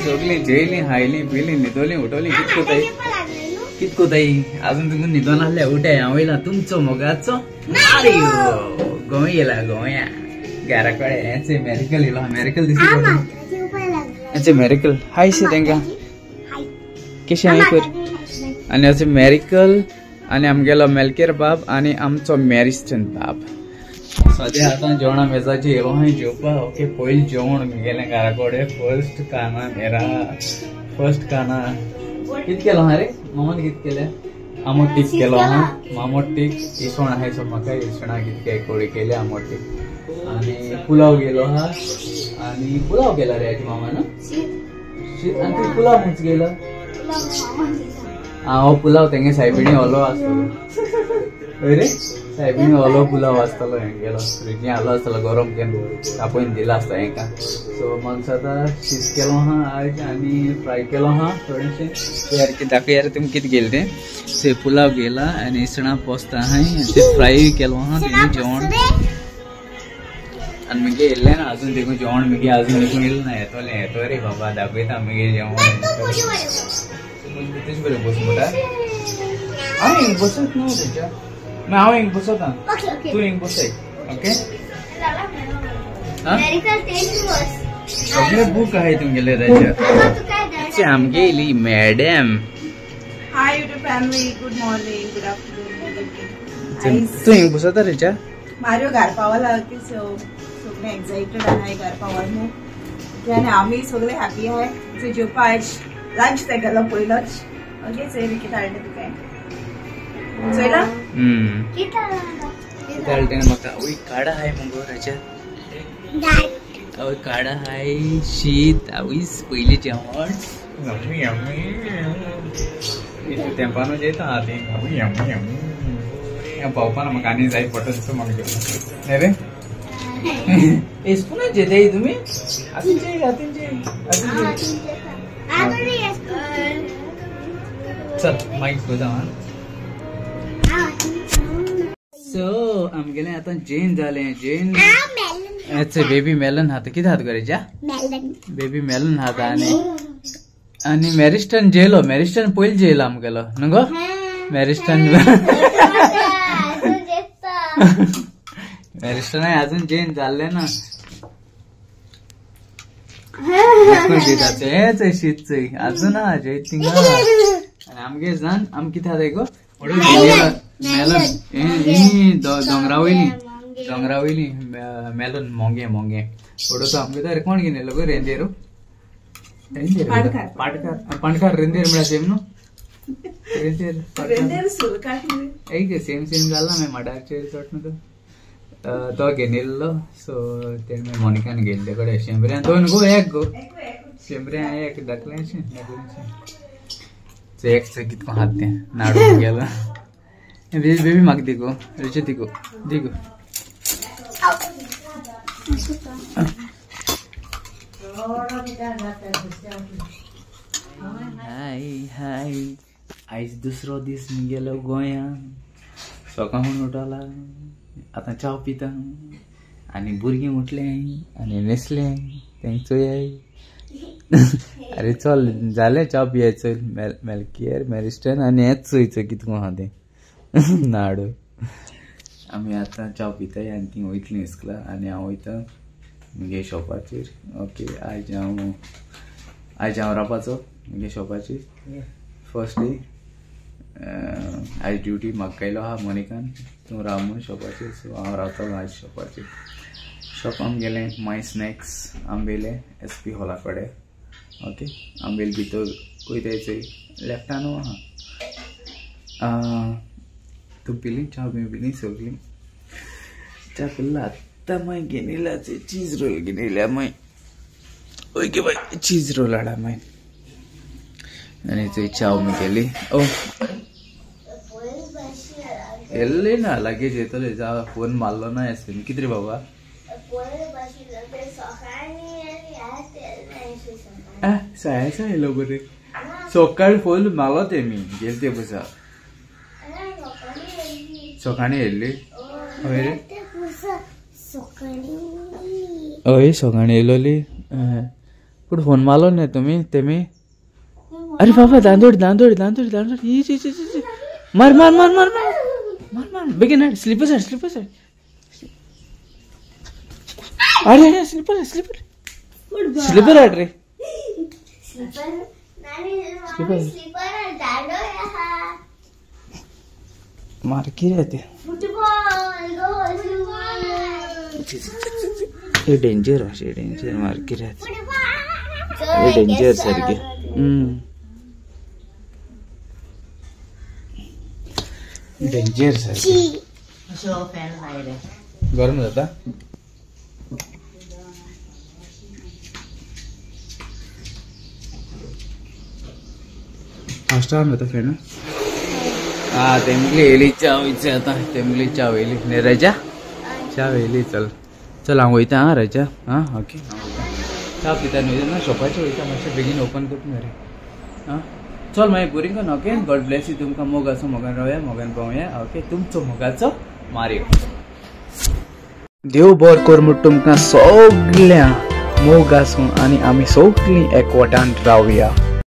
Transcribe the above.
सगळीं जेयली हायली पिली न्हिदोली उठोली. कितको ताई कितको ताई अजून तुमकां न्हिदोन आसले उठे. हांव येयला तुमचो मोगाचो मारियो. गोंय येयला गोंया घरा कडेन. हेंच मेरिकल येयलो. मेरिकल दिसता हेंच मेरिकल. हाय शे तेंका कशें हांवें कर. आनी अशें मेरिकल आनी आमगेलो मेलकेर बाब आनी आमचो मॅरिस्टन बाब. सद्या आतां जेवणा मेजाचेर येयलो हांवें जेवपाक. ओके पयलीं जेवण मुगेलें घरा कडेन. फर्स्ट खाना मेरा फर्स्ट खाना. कित केलो हा रे मामान? कित केलें? आमोट टीक केलो हा. आमोट टीक इसवण आहाय सो म्हाका इसवणा कितके कोळी केली आमोट टीक. आनी पुलाव केलो हा. आनी पुलाव केला रे आजी मामान. आनी तूं पुलाव खंयच केलो? आं हो पुलाव तेंगे सायबिणी ओलो आसतलो. हय रे सायबिणी ओलो पुलाव आसतलो हेंगेलो. फ्रिजीन आलो आसतलो गरम केन्न तापोवन दिला आसता हेंका. सो मनसो आतां शीत केलो आहा आयज आनी फ्राय केलो आहा थोडेशें. सारकें दाखय यार तुमी कितें केलें तें. सो पुलाव केला आनी इसणां पोस्तां आहाय आनी ते फ्राय केलो आहा तेजें जेवण. आनी मुगे येयल्लें ना अजून देखून जेवण मुगे अजून देखून येयलें ना. येतोलें येतो रे बाबा दाखयता मुगे जेवण. तुजे बरें बस म्हणटा हांव हिंग बसत न्हू तेच्या. हांव हिंग बसता तूं हिंग बसय. ओके सगळे बूक आहाय तुमगेले तेच्या. आमगे येयली madam. Hi YouTube family, good morning, good afternoon. तूं हिंग बसता रेच्या? मारियो घर पावला की सो सगळे एक्साइटेड आहाय घर पावल न्हू. आनी आमी सगळे हॅपी आहाय. सो जेवपा आयज लंच तेगेलो पयलोच. ओके चोय रे कितें हाडलें तुका चोयला? कितें हाडलें तेणें म्हाका? वय काडा आहाय मुगो रेच्या. आवय काडा आहाय शीत आवयस पयलीं जेवण. तेंपानू जेयता हांव ती पावपाना म्हाका आनी जाय पडटा तसो म्हाका जेवण. न्ही रे स्पुनान जेताय तुमी? हातीन जेय हातीन जेय हातीन जेय. चल मागीर पळोवया. सो आमगेलें आतां जेन जालें. जेन बेबी मेलन खाता. कितें खाता गो रेच्या? बेबी मेलन खाता. आनी आनी मॅरिस्टन जेलो. मॅरिस्टन पयलीं जेयलो आमगेलो न्हू गो? मॅरिस्टन मॅरिस्टन अजून जेन जाल्लें ना. हें चोय शीत चोय अजून आहा जेयत थिंगा. आनी आमगे जान आम कितें खाता गो? मेलन. ही दोंगरा वयली दोंगरा वयली मेलन मोंगे मोंगे फोटो तो आमगे तर कोण घेवन येयलो गो? रेंदेर रेंदेर पाटकार पाणकार रेंदेर म्हळ्यार सेम न्हू? रेंदेर रेंदेर एक सेम सेम जाला मागीर माडारचेर चोट न्हू तो घेवन येयल्लो. सो तेणें मागीर मोनिकान घेयल्ले कडेन शेंबऱ्यान दोन गो एक गो शेंबऱ्यान एक धाकलेंशें धाकलेंशें. एक कितको हात तें नाडू गेलो. बेबी म्हाका दी गो रेचे दी गो दी गो. हाय हाय आयज दुसरो दीस मुगेलो गोंयान. सकाळून उठला आतां च्याव पिता आनी भुरगीं उठलें आनी न्हेसलें तेंक चोयाय. अरे चल जालें च्याव पियाय चल. मेलकियर मॅरिस्टन आनी हेंच चोय चोय कितको आहा तें नाडू. आमी आतां च्याव पिताय आनी तीं वयतलीं इस्कला आनी हांव वयता मुगे शॉपाचेर. ओके आयज हांव रावपाचो मुगे शॉपाचेर फर्स्ट डे. आयज ड्युटी म्हाका येयलो आहा मोनिकान तूं राव म्हूण शॉपाचेर. सो हांव रावतलो आयज शॉपाचेर. शॉप आमगेलें माय स्नॅक्स आमगेलें एस पी हॉला कडेन. ओके आमगेले भितर वयताय चोय लेफ्टानू आहा. तूं पिली च्या बी पिली सगळी च्या पिल्ला. आत्तां मागीर घेवन येयला चीज रोल घेवन येयल्या मागीर. ओके बाय चीज रोल हाडा मागीर. आनी थंय च्याव मुगेली. ओ येयल्ले ना लागींच येतले. जा फोन मारलो ना एसपीन. कितें रे बाबा? सायसा येयलो बरें. सकाळी फोन मारलो तेमी गेले ते बसा. सकाळी येयल्ली? हय रे हय सकाळी येयलोली. पूण फोन मारलो न्ही तुमी तेमी. अरे बाबा दांदोड दांदोड दांदोड दांदोड ही ची ची ची मार मार मार मार मार मार मार बेगीन हाड स्लिपर्स हाड स्लिपर्स हाड. अरे अरे स्लिपर स्लिपर स्लिपर हाड रे स्लिपर मार कितें ते हे डेंजर अशें डेंजर मार कितें हे डेंजर सारकें. डेंजर सारकें गरम जाता. फास्ट ऑन जाता फॅन. हा तेमगली येयली च्या वयची आतां तेमगली च्या येयली न्ही रजा च्या येयली. चल चल हांव वयता आं रजा. आं ओके हांव वयता च्या पिता न्हय ना शॉपाचेर वयता मातशें बेगीन ओपन करता मरे. आं चल मागीर बोरींग कोन. Okay God Blaise you. तुमकां मोग आसूं मोगान रावया मोगान पावया. ओके तुमचो मोगाचो मारियो. देव बरो कर म्हूण तुमकां सगळ्यां मोग आसूं आनी आमी सगळीं एकवटान रावया.